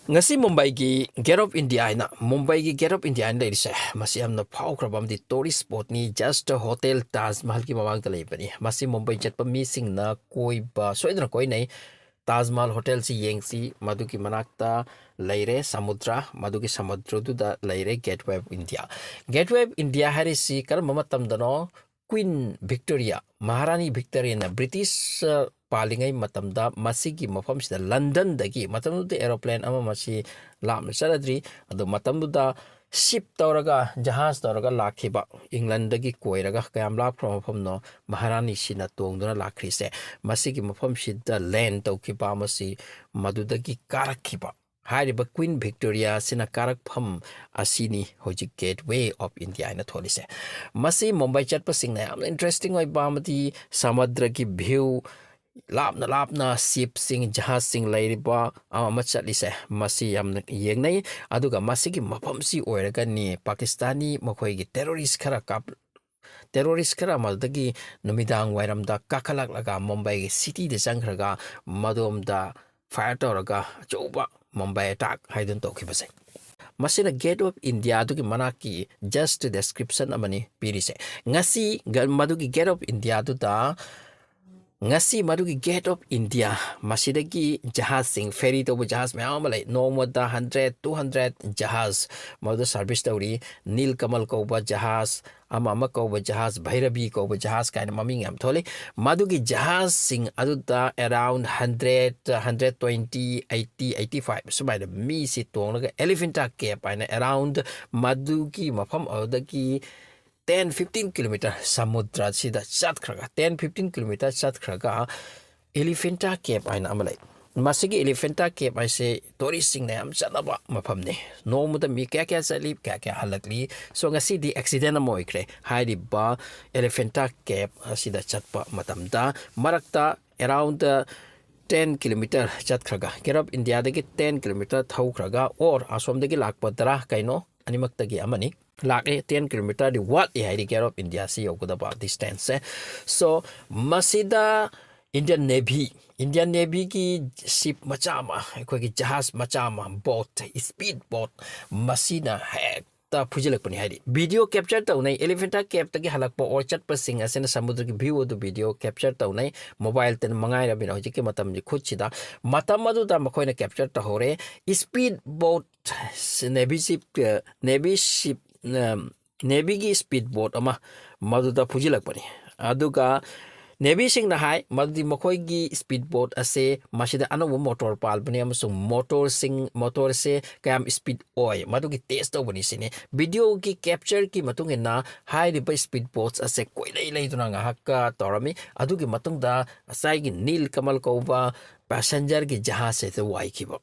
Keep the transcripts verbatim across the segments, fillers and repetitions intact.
ꯉꯁꯤ ꯃꯨꯝꯕꯥꯏꯒꯤ Gate of India ꯍꯥꯏꯅ, ꯃꯨꯝꯕꯥꯏꯒꯤ Gate of India ꯍꯥꯏꯅ ꯂꯩꯔꯤꯁꯦ, ꯃꯁꯤ ꯌꯥꯝꯅ ꯐꯥꯎꯈ꯭ꯔꯕ ꯑꯃꯗꯤ tourist spotꯅꯤ꯫ Just Hotel Taj Mahalꯒꯤ ꯃꯃꯥꯡꯗ ꯂꯩꯕꯅꯤ꯫ ꯃꯁꯤ ꯃꯨꯝꯕꯥꯏ ꯆꯠꯄ ꯃꯤꯁꯤꯡꯅ ꯀꯣꯏꯕ ꯁꯣꯏꯗꯅ ꯀꯣꯏꯅꯩ꯫ Taj Mahal Hotelꯁꯤ ꯌꯦꯡꯁꯤ, ꯃꯗꯨꯒꯤ ꯃꯅꯥꯛꯇ ꯂꯩꯔꯦ ꯁꯃꯨꯗ꯭ꯔ, ꯃꯗꯨꯒꯤ ꯁꯃꯨꯗ꯭ꯔꯗꯨꯗ ꯂꯩꯔꯦ Gateway of India꯫ Gateway of India ꯍꯥꯏꯔꯤꯁꯤ ꯀꯔꯝꯕ ꯃꯇꯝꯗꯅꯣ? Queen Victoria, ꯃꯍꯥꯔꯥꯅꯤ ꯚꯤꯛꯇꯣꯔꯤꯌꯥꯅ British, ꯑ, ꯄꯥꯜꯂꯤꯉꯩ ꯃꯇꯝꯗ ꯃꯁꯤꯒꯤ ꯃꯐꯝꯁꯤꯗ ꯂꯟꯗꯟꯗꯒꯤ, ꯃꯇꯝꯗꯨꯗ aeroplane ꯑꯃ ꯃꯁꯤ ꯂꯥꯞꯅ ꯆꯠꯅꯗ꯭ꯔꯤ, ꯑꯗꯨ ꯃꯇꯝꯗꯨꯗ ship ꯇꯧꯔꯒ, ꯖꯍꯥꯖ ꯇꯧꯔꯒ ꯂꯥꯛꯈꯤꯕ, ꯏꯪꯂꯟꯗꯒꯤ ꯀꯣꯏꯔꯒ, ꯀꯌꯥꯝ ꯂꯥꯞꯈ꯭ꯔꯕ ꯃꯐꯝꯅꯣ ꯃꯍꯥꯔꯥꯅꯤꯁꯤꯅ ꯇꯣꯡꯗꯨꯅ ꯂꯥꯛꯈ꯭ꯔꯤꯁꯦ꯫ ꯃꯁꯤꯒꯤ ꯃꯐꯝꯁꯤꯗ land ꯇꯧꯈꯤꯕ ꯑꯃꯁꯤ ꯃꯗꯨꯗꯒꯤ ꯀꯥꯔꯛꯈꯤꯕ꯫ ꯍꯥꯏꯔꯤꯕ Queen Victoria ꯑꯁꯤꯅ ꯀꯥꯔꯛꯐꯝ ꯑꯁꯤꯅꯤ ꯍꯧꯖꯤꯛ Gateway of India ꯍꯥꯏꯅ ꯊꯣꯜꯂꯤꯁꯦ꯫ ꯃꯁꯤ ꯃꯨꯝꯕꯥꯏ ꯆꯠꯄꯁꯤꯡꯅ ꯌꯥꯝꯅ interesting ꯑꯣꯏꯕ ꯑꯃꯗꯤ ꯁꯃꯨꯗ꯭ꯔꯒꯤ view, ꯂꯥꯞꯅ ꯂꯥꯞꯅ shipꯁꯤꯡ, ꯖꯍꯥꯖꯁꯤꯡ ꯂꯩꯔꯤꯕ ꯑꯃ ꯑꯃ ꯆꯠꯂꯤꯁꯦ, ꯃꯁꯤ ꯌꯥꯝꯅ ꯌꯦꯡꯅꯩ꯫ ꯑꯗꯨꯒ ꯃꯁꯤꯒꯤ ꯃꯐꯝꯁꯤ ꯑꯣꯏꯔꯒꯅꯤ ꯄꯥꯀꯤꯁꯇꯥꯅꯤ ꯃꯈꯣꯏꯒꯤ terrorist ꯈꯔ ꯀꯥꯞ-, terrorist ꯈꯔ ꯃꯗꯨꯗꯒꯤ ꯅꯨꯃꯤꯗꯥꯡ ꯋꯥꯏꯔꯝꯗ ꯀꯥꯈꯠꯂꯛꯂꯒ ꯃꯨꯝꯕꯥꯏꯒꯤ cityꯗ ꯆꯪꯈ꯭ꯔꯒ ꯃꯗꯣꯝꯗ fire ꯇꯧꯔꯒ ꯑꯆꯧꯕ ꯃꯨꯝꯕꯥꯏ attack ꯍꯥꯏꯗꯨꯅ ꯇꯧꯈꯤꯕꯁꯦ꯫ ꯃꯁꯤꯅ Gate of Indiaꯗꯨꯒꯤ ꯃꯅꯥꯛꯀꯤ just description ꯑꯃꯅꯤ ꯄꯤꯔꯤꯁꯦ꯫ ꯉꯁꯤ ꯒ-, ꯃꯗꯨꯒꯤ Gate of Indiaꯗꯨꯗ, ꯉꯁꯤ ꯃꯗꯨꯒꯤ Gate of India, ꯃꯁꯤꯗꯒꯤ ꯖꯍꯥꯖꯁꯤꯡ, ferry ꯇꯧꯕ ꯖꯍꯥꯖ ꯃꯌꯥꯝ ꯑꯃ ꯂꯩ꯫ ꯅꯣꯡꯃꯗ hundred, two hundred ꯖꯍꯥꯖ ꯃꯗꯨꯗ service ꯇꯧꯔꯤ꯫ ꯅꯤꯜ ꯀꯃꯜ ꯀꯧꯕ ꯖꯍꯥꯖ, ꯑꯃ ꯑꯃ ꯀꯧꯕ ꯖꯍꯥꯖ, ꯚꯩꯔꯕꯤ ꯀꯧꯕ ꯖꯍꯥꯖ ꯀꯥꯏꯅ ꯃꯃꯤꯡ ꯌꯥꯝ ꯊꯣꯜꯂꯤ꯫ ꯃꯗꯨꯒꯤ ꯖꯍꯥꯖꯁꯤꯡ ꯑꯗꯨꯗ around hundred, hundred twenty, eighty, eighty five ꯁꯨꯃꯥꯏꯅ ꯃꯤꯁꯤ ꯇꯣꯡꯂꯒ Elephanta Cave ꯍꯥꯏꯅ around ꯃꯗꯨꯒꯤ ꯃꯐꯝ ꯑꯗꯨꯗꯒꯤ ten fifteen kilometer ꯁꯃꯨꯗ꯭ꯔꯁꯤꯗ ꯆꯠꯈ꯭ꯔꯒ, ten fifteen kilometer ꯆꯠꯈ꯭ꯔꯒ Elephanta Cave ꯍꯥꯏꯅ ꯑꯃ ꯂꯩ꯫ ꯃꯁꯤꯒꯤ Elephanta Cave ꯍꯥꯏꯁꯦ touristꯁꯤꯡꯅ ꯌꯥꯝ ꯆꯠꯅꯕ ꯃꯐꯝꯅꯤ꯫ ꯅꯣꯡꯃꯗ ꯃꯤ ꯀꯌꯥ ꯀꯌꯥ ꯆꯠꯂꯤ, ꯀꯌꯥ ꯀꯌꯥ ꯍꯜꯂꯛꯂꯤ꯫ So, ꯉꯁꯤꯗꯤ accident ꯑꯃ ꯑꯣꯏꯈ꯭ꯔꯦ꯫ ꯍꯥꯏꯔꯤꯕ Elephanta Cave ꯑꯁꯤꯗ ꯆꯠꯄ ꯃꯇꯝꯗ ꯃꯔꯛꯇ around ten kilometer ꯆꯠꯈ꯭ꯔꯒ, Gate of Indiaꯗꯒꯤ ten kilometer ꯊꯧꯈ꯭ꯔꯒ, or ꯑꯁꯣꯝꯗꯒꯤ ꯂꯥꯛꯄꯗꯔꯥ ꯀꯩꯅꯣ, ꯑꯅꯤꯃꯛꯇꯒꯤ ꯑꯃꯅꯤ꯫ ꯂꯥꯛꯑꯦ, ten kilometerꯗꯤ ꯋꯥꯠꯂꯤ ꯍꯥꯏꯗꯤ Gate of Indiaꯁꯤ ꯌꯧꯒꯗꯕ distanceꯁꯦ꯫ So, ꯃꯁꯤꯗ Indian Navy, Indian Navyꯒꯤ ship ꯃꯆꯥ ꯑꯃ, ꯑꯩꯈꯣꯏꯒꯤ ꯖꯍꯥꯖ ꯃꯆꯥ ꯑꯃ, boat, speed boat, ꯃꯁꯤꯅ ꯍꯦꯛꯇ ꯐꯨꯖꯤꯜꯂꯛꯄꯅꯤ ꯍꯥꯏꯔꯤ꯫ Video capture ꯇꯧꯅꯩ꯫ Elephanta Caveꯇꯒꯤ ꯍꯜꯂꯛꯄ or ꯆꯠꯄꯁꯤꯡ ꯑꯁꯤꯅ ꯁꯃꯨꯗ꯭ꯔꯒꯤ view ꯑꯗꯨ video capture ꯇꯧꯅꯩ꯫ Mobileꯇ ꯃꯉꯥꯏꯔꯕꯅꯤꯅ ꯍꯧꯖꯤꯛꯀꯤ ꯃꯇꯝꯁꯤ ꯈꯨꯠꯁꯤꯗ꯫ ꯃꯇꯝ ꯑꯗꯨꯗ ꯃꯈꯣꯏꯅ capture ꯇꯧꯍꯧꯔꯦ꯫ Speed boat, Navy ship, Navy ship, Navyꯒꯤ speed boat ꯑꯃ ꯃꯗꯨꯗ ꯐꯨꯖꯤꯜꯂꯛꯄꯅꯤ꯫ ꯑꯗꯨꯒ Navyꯁꯤꯡꯅ ꯍꯥꯏ ꯃꯗꯨꯗꯤ ꯃꯈꯣꯏꯒꯤ speed boat ꯑꯁꯦ ꯃꯁꯤꯗ ꯑꯅꯧꯕ motor ꯄꯥꯜꯕꯅꯤ ꯑꯃꯁꯨꯡ motorꯁꯤꯡ, motorꯁꯦ ꯀꯌꯥꯝ speed ꯑꯣꯏ ꯃꯗꯨꯒꯤ test ꯇꯧꯕꯅꯤ ꯁꯤꯅꯤ꯫ Videoꯒꯤ captureꯒꯤ ꯃꯇꯨꯡ ꯏꯟꯅ ꯍꯥꯏꯔꯤꯕ speed boats ꯑꯁꯦ ꯀꯣꯏꯂꯩ ꯂꯩꯗꯨꯅ ꯉꯥꯏꯍꯥꯛꯀ ꯇꯧꯔꯝꯃꯤ꯫ ꯑꯗꯨꯒꯤ ꯃꯇꯨꯡꯗ ꯉꯁꯥꯏꯒꯤ ꯅꯤꯜ ꯀꯃꯜ ꯀꯧꯕ passengerꯒꯤ ꯖꯍꯥꯖ ꯑꯁꯤꯗ ꯋꯥꯏꯈꯤꯕ꯫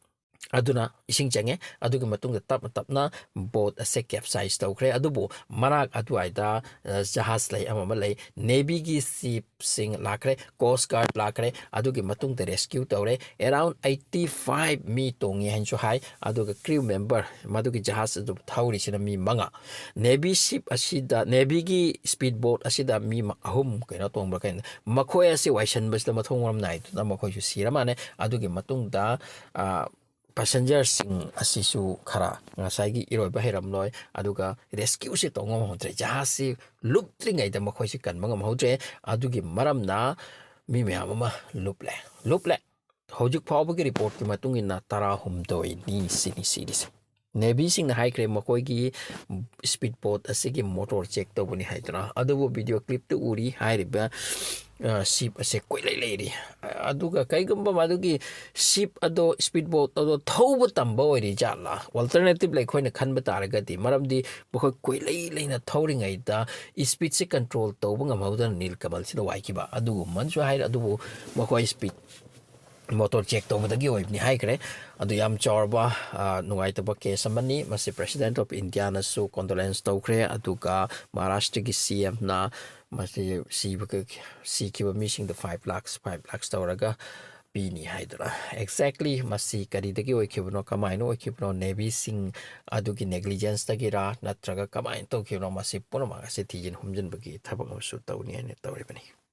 ꯑꯗꯨꯅ ꯏꯁꯤꯡ ꯆꯪꯉꯦ꯫ ꯑꯗꯨꯒꯤ ꯃꯇꯨꯡꯗ ꯇꯞꯅ ꯇꯞꯅ boat ꯑꯁꯦ capsize ꯇꯧꯈ꯭ꯔꯦ꯫ ꯑꯗꯨꯕꯨ ꯃꯅꯥꯛ ꯑꯗꯨꯋꯥꯏꯗ, ꯑ, ꯖꯍꯥꯖ ꯂꯩ ꯑꯃ ꯑꯃ ꯂꯩ꯫ Navyꯒꯤ shipꯁꯤꯡ ꯂꯥꯛꯈ꯭ꯔꯦ, Coast Guard ꯂꯥꯛꯈ꯭ꯔꯦ꯫ ꯑꯗꯨꯒꯤ ꯃꯇꯨꯡꯗ rescue ꯇꯧꯔꯦ꯫ Around eighty five ꯃꯤ ꯇꯣꯡꯉꯤ ꯍꯥꯏꯅꯁꯨ ꯍꯥꯏ꯫ ꯑꯗꯨꯒ crew member, ꯃꯗꯨꯒꯤ ꯖꯍꯥꯖ ꯑꯗꯨ ꯊꯧꯔꯤꯁꯤꯅ ꯃꯤ ꯃꯉꯥ꯫ Navy ship ꯑꯁꯤꯗ, Navyꯒꯤ speed boat ꯑꯁꯤꯗ ꯃꯤ ꯃ-, ꯑꯍꯨꯝ ꯀꯩꯅꯣ ꯇꯣꯡꯕ꯭ꯔꯥ ꯀꯩꯅꯣ, ꯃꯈꯣꯏ ꯑꯁꯤ ꯋꯥꯏꯁꯟꯕꯁꯤꯗ ꯃꯊꯣꯡ ꯃꯔꯝ ꯅꯥꯏꯗꯨꯅ ꯃꯈꯣꯏꯁꯨ ꯁꯤꯔ ꯃꯥꯜꯂꯦ꯫ ꯑꯗꯨꯒꯤ ꯃꯇꯨꯡꯗ, ꯑ, passengerꯁꯤꯡ ꯑꯁꯤꯁꯨ ꯈꯔ ꯉꯁꯥꯏꯒꯤ ꯏꯔꯣꯏꯕ ꯍꯩꯔꯝꯂꯣꯏ, ꯑꯗꯨꯒ rescueꯁꯦ ꯇꯧ ꯉꯝꯍꯧꯗ꯭ꯔꯦ꯫ ꯖꯍꯥꯖꯁꯤ ꯂꯨꯞꯇ꯭ꯔꯤꯉꯩꯗ ꯃꯈꯣꯏꯁꯤ ꯀꯟꯕ ꯉꯝꯍꯧꯗ꯭ꯔꯦ꯫ ꯑꯗꯨꯒꯤ ꯃꯔꯝꯅ ꯃꯤ ꯃꯌꯥꯝ ꯑꯃ ꯂꯨꯞꯂꯦ, ꯂꯨꯞꯂꯦ꯫ ꯍꯧꯖꯤꯛ ꯐꯥꯎꯕꯒꯤ reportꯀꯤ ꯃꯇꯨꯡ ꯏꯟꯅ ꯇꯔꯥꯍꯨꯝꯗꯣꯏꯅꯤ ꯁꯤꯅꯤ ꯁꯤꯔꯤꯁꯦ꯫ Navyꯁꯤꯡꯅ ꯍꯥꯏꯈ꯭ꯔꯦ ꯃꯈꯣꯏꯒꯤ speed boat ꯑꯁꯤꯒꯤ motor check ꯇꯧꯕꯅꯤ ꯍꯥꯏꯗꯨꯅ꯫ ꯑꯗꯨꯕꯨ video clipꯇ ꯎꯔꯤ ꯍꯥꯏꯔꯤꯕ, ꯑ, ship ꯑꯁꯦ ꯀꯣꯏꯂꯩ ꯂꯩꯔꯤ꯫ ꯑꯗꯨꯒ ꯀꯩꯒꯨꯝꯕ ꯃꯗꯨꯒꯤ ship ꯑꯗꯣ, speed boat ꯑꯗꯣ ꯊꯧꯕ ꯇꯝꯕ ꯑꯣꯏꯔꯤ ꯖꯥꯠꯂꯥ? Alternatively ꯑꯩꯈꯣꯏꯅ ꯈꯟꯕ ꯇꯥꯔꯒꯗꯤ, ꯃꯔꯝꯗꯤ ꯃꯈꯣꯏ ꯀꯣꯏꯂꯩ ꯂꯩꯅ ꯊꯧꯔꯤꯉꯩꯗ speedꯁꯦ control ꯇꯧꯕ ꯉꯝꯍꯧꯗꯅ ꯅꯤꯜ ꯀꯃꯜꯁꯤꯗ ꯋꯥꯏꯈꯤꯕ ꯑꯗꯨꯒꯨꯝꯕꯅꯁꯨ ꯍꯥꯏꯔꯦ꯫ ꯑꯗꯨꯕꯨ ꯃꯈꯣꯏ speed motor check ꯇꯧꯕꯗꯒꯤ ꯑꯣꯏꯕꯅꯤ ꯍꯥꯏꯈ꯭ꯔꯦ꯫ ꯑꯗꯨ ꯌꯥꯝ ꯆꯥꯎꯔꯕ, ꯑ, ꯅꯨꯡꯉꯥꯏꯇꯕ case ꯑꯃꯅꯤ꯫ ꯃꯁꯤ President of Indiaꯅꯁꯨ condolence ꯇꯧꯈ꯭ꯔꯦ꯫ ꯑꯗꯨꯒ ꯃꯍꯥꯔꯥꯁꯇ꯭ꯔꯒꯤ CMꯅ ꯃꯁꯤ ꯁꯤꯕ, ꯁꯤꯈꯤꯕ ꯃꯤꯁꯤꯡꯗ five lakhs, five lakhs ꯇꯧꯔꯒ ꯄꯤꯅꯤ ꯍꯥꯏꯗꯨꯅ꯫ Exactly ꯃꯁꯤ ꯀꯔꯤꯗꯒꯤ ꯑꯣꯏꯈꯤꯕꯅꯣ, ꯀꯃꯥꯏꯅ ꯑꯣꯏꯈꯤꯕꯅꯣ, Navyꯁꯤꯡ ꯑꯗꯨꯒꯤ negligenceꯇꯒꯤꯔꯥ ꯅꯠꯇ꯭ꯔꯒ ꯀꯃꯥꯏꯅ ꯇꯧꯈꯤꯕꯅꯣ, ꯃꯁꯤ ꯄꯨꯝꯅꯃꯛ ꯑꯁꯤ ꯊꯤꯖꯤꯟ ꯍꯨꯝꯖꯤꯟꯕꯒꯤ ꯊꯕꯛ ꯑꯃꯁꯨ ꯇꯧꯅꯤ ꯍꯥꯏꯅ ꯇꯧꯔꯤꯕꯅꯤ꯫